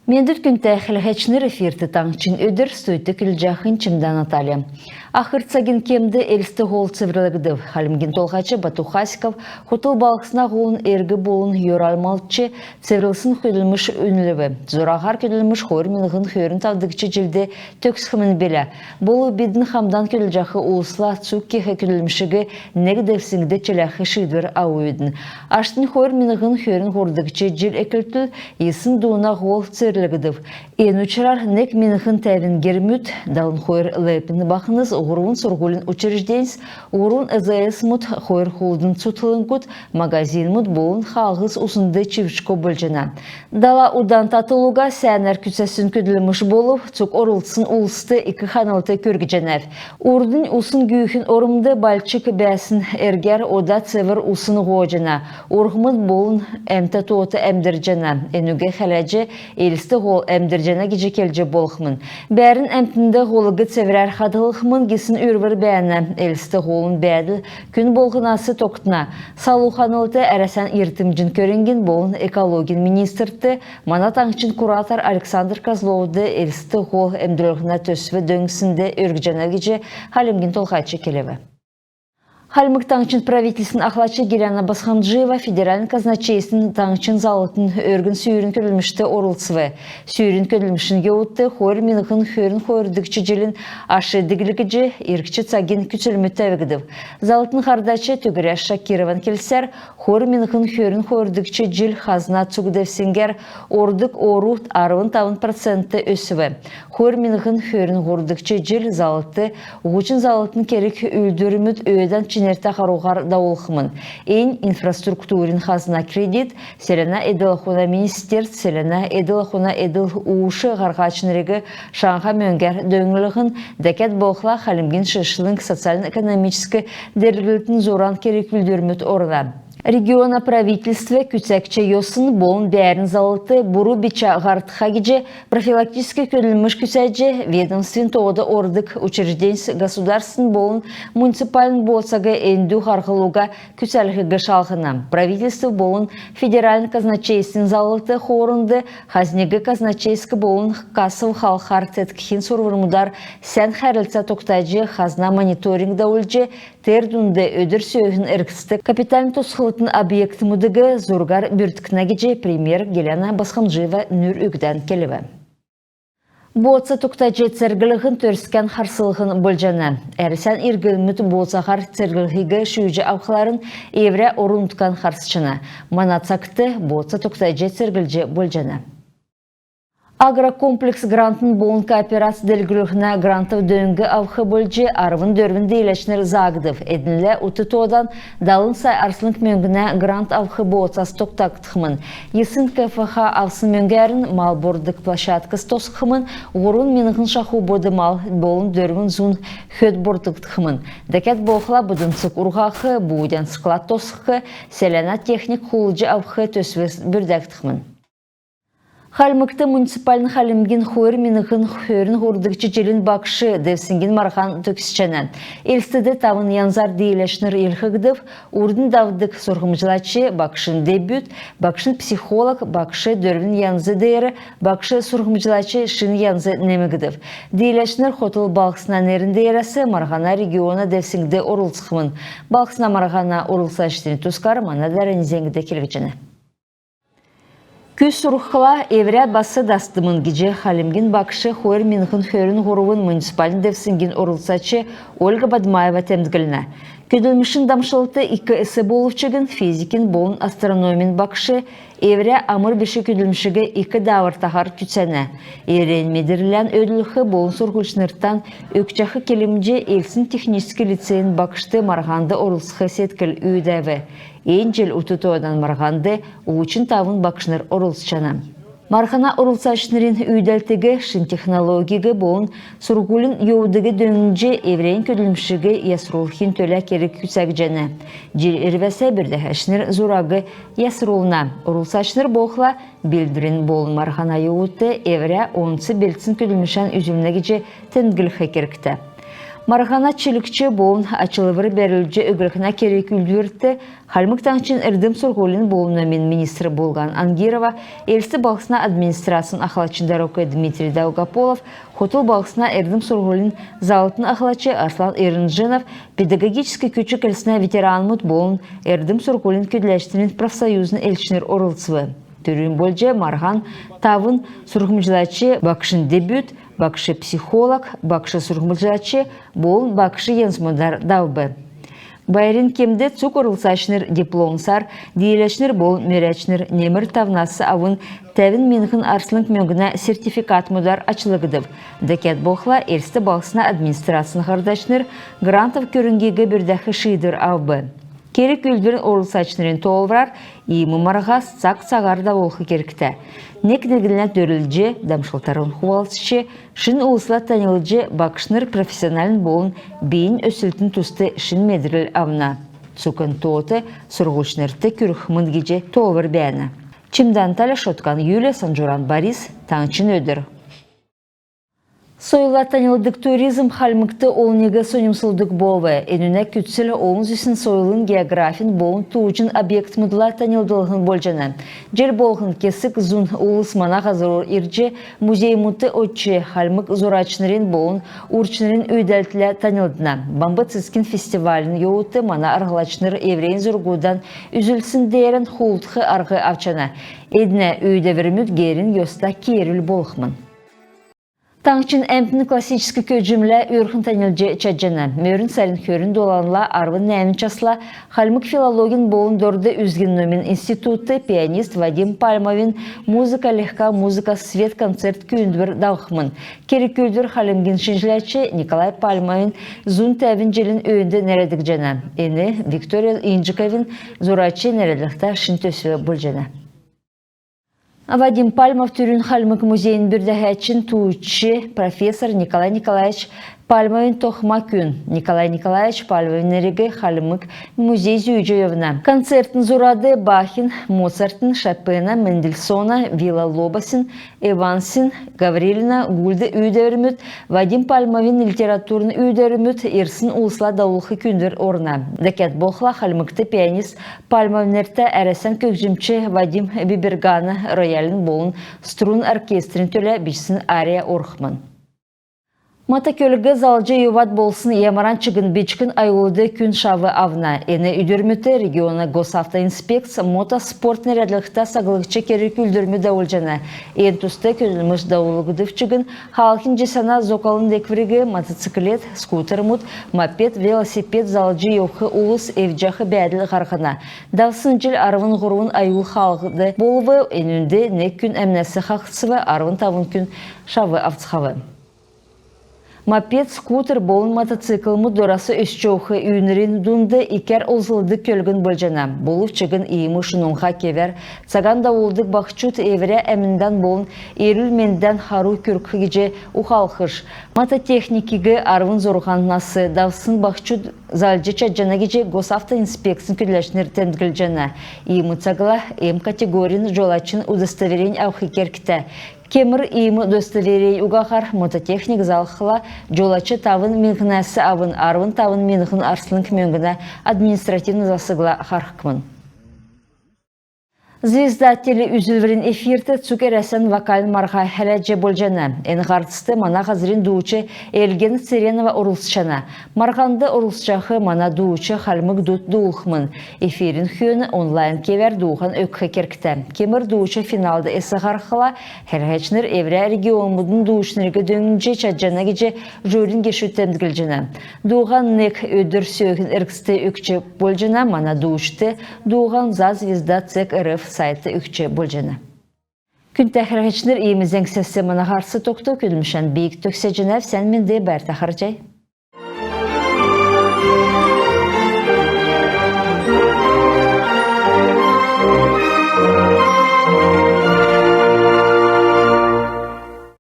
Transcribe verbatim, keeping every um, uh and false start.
Мендвт, күндтә хәләһәчнр! Эфирт «Таңһчин өдр», студьд көдлҗәхнь Чимдә Наталья. Ахр цагин кемд Элст һол цеврлгдв. Хальмгин Толһач Бату Хасиков хотл балһсна һолын эрг болн йораль малтҗ цеврлсн көдлмш үнлв. Зураһар көдлмш хойр миңһн хөрн тавдгч җилд төгсхмн билә. Болв бидн хамдан көдлҗәх улсла цуг кех көдлмшиг нег девсңд чиләх шиидвр аввидн. Аштнь хойр миңһн хөрн һурвдгч җил эклтл йисн дууна һол цеврлгдв. Эн учрар нег миңһн тәвн гермүд, далн хойр ЛЭП-н баһнс, һурвн сурһулин учрежденьс, һурвн ЭЗС-муд, хойр хулдн цутхлңгуд, магазинмуд болн хаалһс уснд чившго болҗана. Дала удан татл уга сәәнәр күцәсн көдлмш болв. Цуг орлцсн улст ик ханлт күргҗәнәв. Урднь усн гүүхин ормд бальчг бәәсн эргәр ода цевр усн һооҗана. Урһмл болн әмтә тоот әмдрҗәнә. Энүг хәләҗ Элст һол әмдрҗәнә гиҗ келҗ болхмн. Бәәрн әмтнд һолыг цеврәр хадһлхмн гисн үрвр бәәнә. Элст һолын бәәдл күн болһнас тогтна. Салу ханлт Әрәсән йиртмҗин көрңгин болн экологин министрт, мана таңһчин куратор Александр Козловд Элст һол әмдрүллһнә төсв дөңнснд өргҗәнәв гиҗ Хальмгин Толһач келв. Хальмг Таңһчин правительствин ахлач Гиляна Босхомджиева федеральн казначействин таңһчин залтын өргн сүүрин көдлмшт орлцв. Сүүрин көдлмшин йовудт хойр миңһн хөрн хойрдгч җилин аш диглгдҗ, иргч цагин күцлмүд тәвгдв. Залтын һардач Төгрәш Шакирован келсәр, хойр миңһн хөрн хойрдгч җил хазна цуг девсңгәр ордг орут арвн тавн процент өсв. Хойр миңһн хөрн һурвдгч җил залт һучн залтын керг-үүлдврмүд өөдән чинртә һаруһар давулхмн. Эннь инфраструктурин хазна кредит, селәнә эдл-ахуна министерств, селәнә эдл-ахуна эдл-уш һарһачнриг шаңһа мөңгәр дөңнлһн, дәкәд болхла Хальмгин шишлң социальн-экономическ делгрлтин зуран керг-үүлдврмүд орна. Региона правительств күцәгч йосн болн бәәрн залт буру бичә һартха гиҗ профилактическ көдлмш күцәҗ, ведомствин тоод ордг учрежденьс государственн болн муниципальн бооцаг эндү һарһлго күцәлһиг шалһна. Правительств болн федеральн казначействин залт хоорнд хазниг казначейск болн кассов халхар теткхин сурврмудар сән хәрлцә тогтаҗ, хазна мониторинг давулҗ, тер дунд өдр сөөһин эргцд капитальн тосхлтын объектмудыг зургар бүрткнә гиҗ премьер Гиляна Босхомджиева нүр үгдән келв. Бооца тогтаҗ церглһн Төрскән харслһн болҗана. Әрәсән ирглмүд бооцаһар церглһиг шүүҗ авхларн эврә орн-нутган харсҗана. Мана цагт бооца тогтаҗ церглҗ болҗана. Агрокомплекс грантын болн кооперац делгрүллһнә грантов дөң авх болҗ арвн дөрвн дииләчнр заагдв. Эднлә ут тоодан далн сай арслң мөңгнә грант авх бооцас тогтагдхмн. Йисн КФХ авсн мөңгәрн мал бордг площадкс тосххмн, һурвн миңһн шаху бод мал болн дөрвн зун хөд бордгдхмн. Дәкәд болхла будмцг урһах, буудян склад тосхх, селәнә техник хулдҗ авх төсвс бүрдәгдхмн. Хальмгт муниципальн Хальмгин хойр миңһн хөрн һурвдгч җилин багш девсңгин марһан төгсҗәнә. Элстд тавн янзар дииләчнр йилһгдв. Урднь давдг сурһмҗлач, багшин дебют, багшин психолог, багш дөрвн янз деер, багш сурһмҗлач шин янз немгдв. Дииләчнр хотл балһсна нерн деерәс марһана региона девсңгд орлцхмн. Балһсна марһана орлцачнрин тускар мана дарани зәңгд келгдҗәнә. Күс сурхла эврә бас дасдмн гиҗ Хальмгин багш хойр миңһн хөрн һурвн муниципальн девсңгин орлцач Ольга Бадмаева темдглнә. Көдлмшин дамшлт ик эс болв чигн, физикин болн астрономин багш эврә амр биш көдлмшиг ик даавртаһар күцәнә. Эврәннь медрлән өөдлүлх болн сурһульчнртан өгчәх килмҗ Элстин техническ лицейин багшд марһанд орлцх седкл үүдәв. Эн җил ут тоодан марһанд һучн тавн багшнр орлцҗана. Марһана орлцачнрин үүдәлтиг, шин технологиг болн сурһулин йовудыг дөңнҗ, эврәннь көдлмшиг ясрулхин төлә керг күцәгдҗәнә. Җил ирвәс бүрдәһәчнр зураг ясрулна. Орлцачнр болхла белдврин болн марһана йовудт эврә онц белдсн көдлмшән үзүлнә гиҗ темдглх кергтә. Марһана чилгч болн ачлвр бәрүлҗ өглһнә керг-үүлдврт Хальмг Таңһчин эрдм-сурһулин болн номин министр Булһн Ангирова, Элст балһсна администрацин ахлачин дарук Дмитрий Долгополов, хотл балһсна эрдм-сурһулин заллтын ахлач Арслан Эрнженов, педагогическ күч-көлснә ветеранмуд болн эрдм-сурһулин көдләчнрин профсоюзин элчнр орлцв. Түрүн болҗ марһан тавн сурһмҗлач, багшин дебют, багш-психолог, багш-сурһмҗлач болн багш янзмудар давв. Байрин кемд цуг орлцачнр дипломсар, дииләчнр болн мөрәчнр немр тавнас авн тәвн миңһн арслң мөңгнә сертификатмудар ачлгдв. Дәкәд болхла Элст балһсна администрацин һардачнр грантов көрңгиг бүрдәх шиидвр авв. Керг-үүлдврин орлцачнрин тоолврар, иим марһас цаг-цагар давулх кергтә. Нег-негнлә дөрлдҗ, дамшлтарн хувалцҗ, шин улсла таньлдҗ, багшнр профессиональн болн бийин өслтин туст шин медрл авна. Цуг эн тоот сурһульчнрт күрхмн гиҗ тоолвр бәәнә. Чимдән Таля, Шоткан Юлия, Санҗуран Борис, «Таңһчин өдр». Сойлла таньлддг туризм Хальмгт олниг соньмсулдг болв. Энүнә күцл олн зүсн сойлын, географин болн тууҗин объектмудла таньлдлһн болҗана. Җил болһн кесг зун улс мана һазрур ирҗ, музеймүдт одҗ, хальмг зурачнрин болн урчнрин үүдәлтлә таньлдна. Бамб цецгин фестивалин йовудт мана арһлачнр эврәннь зургудан үзүлсн деерән хулдх арһ авчана. Эднә үүдәврмүд герин йоста кеерүл болхмн. Таңһчин әмтн классическ көгҗмлә өөрхн таньлдҗ чадҗана. Мөрн сарин хөрн доланла арвн нәәмн часла хальмг филологин болн дорд үзгин номин институтд пианист Вадим Пальмовин «Музыка легка, музыка свет» концерт-күүндвр давхмн. Керг-үүлдвр хальмгин шинҗләч Николай Пальмовин зун тәвн җилин өөнд нерәдгдҗәнә. Эн Виктория Инджиковин «Зурач» нерәдлһтә шин төсв болҗана. Вадим Пальмов түрүн Хальмг музейин бүрдәһәч, тууҗч, профессор Николай Николаевич Пальмовин тохма күн. Николай Николаевич Пальмовин нериг Хальмг музей зүүҗ йовна. Концертин зурад Бахин, Моцартин, Шопена, Мендельсона, Вилла-Лобосин, Эвансин, Гаврилина, Гульд үүдәврмүд, Вадим Пальмовин литературн үүдәврмүд, ирсн улсла давулх күүндвр орна. Дәкәд болхла Хальмгт пианист Пальмовин нертә Әрәсән көгҗмч Вадим Бибергана роялин болн струн оркестрин төлә бичсн ария орхмн. Мото көлг залҗ йовад болсн ямаран чигн бичкн аюлд күн шав авна. Эн өдрмүдт региона Госавтоинспекц мотоспорт нерәдлһтә саглгч керг-үүлдврмүд давулҗана. Эн туст көдлмш давулгдв чигн, хаалһин җисәнә зокалын деквриг, мотоциклет, скутермүд, мопед, велосипед залҗ йовх улс эвдҗәх бәәдл һарһна. Давсн җил арвн һурвн аюл хаалһд болв, энүнд нег күн әмнәсн хаһцв, арвн тавн күн шав авцхав. Мопед, скутер болн мотоциклмүд дорас өсч йовх үйнрин дунд икәр олзлдг көлгн болҗана. Болв чигн иим шунмһа кевәр цаган давулдг баһчуд эврә әмндән болн эрүл-мендән хару күргх гиҗ ухалхш. Мототехникиг арвн зурһан нас давсн баһчуд залҗ чадҗана гиҗ Госавтоинспекцин көдләчнр темдглҗәнә. Иим цагла М категорин җолачин удостоверень авх кергтә. Кемр иим удостоверень угаһар мототехник залхла, җолач тавн миңһнәс авн арвн тавн миңһн арслң мөңгнә административн засгла харһхмн. «Звезда» телеүзүлврин эфирт цуг Әрәсән вокальн марһа хәләҗ болҗана. Эн һарцд мана һазрин дууч Эльгена Церенова орлцҗана. Марһанд орлцҗах мана дууч хальмг дуд дуулхмн. Эфирин хөөн онлайн кевәр дууһан өгх кергтә. Кемр дууч финалд эс һархла, хәләһәчнр эврә регионмудын дуучнриг дөңнҗ чадҗана гиҗ жюрин гешүд темдглҗәнә. Дууһан нег өдр сөөһин эргцд өгч болҗана. Мана дуучд дууһан «За звезда» цег эр эф сайтд өгч болҗана. Күндтә хәләһәчнр, иим зәңгсәс мана һарц тогтв. Көдлмшән би төгсәҗәнәв. Сән менд бәәтн, харһий.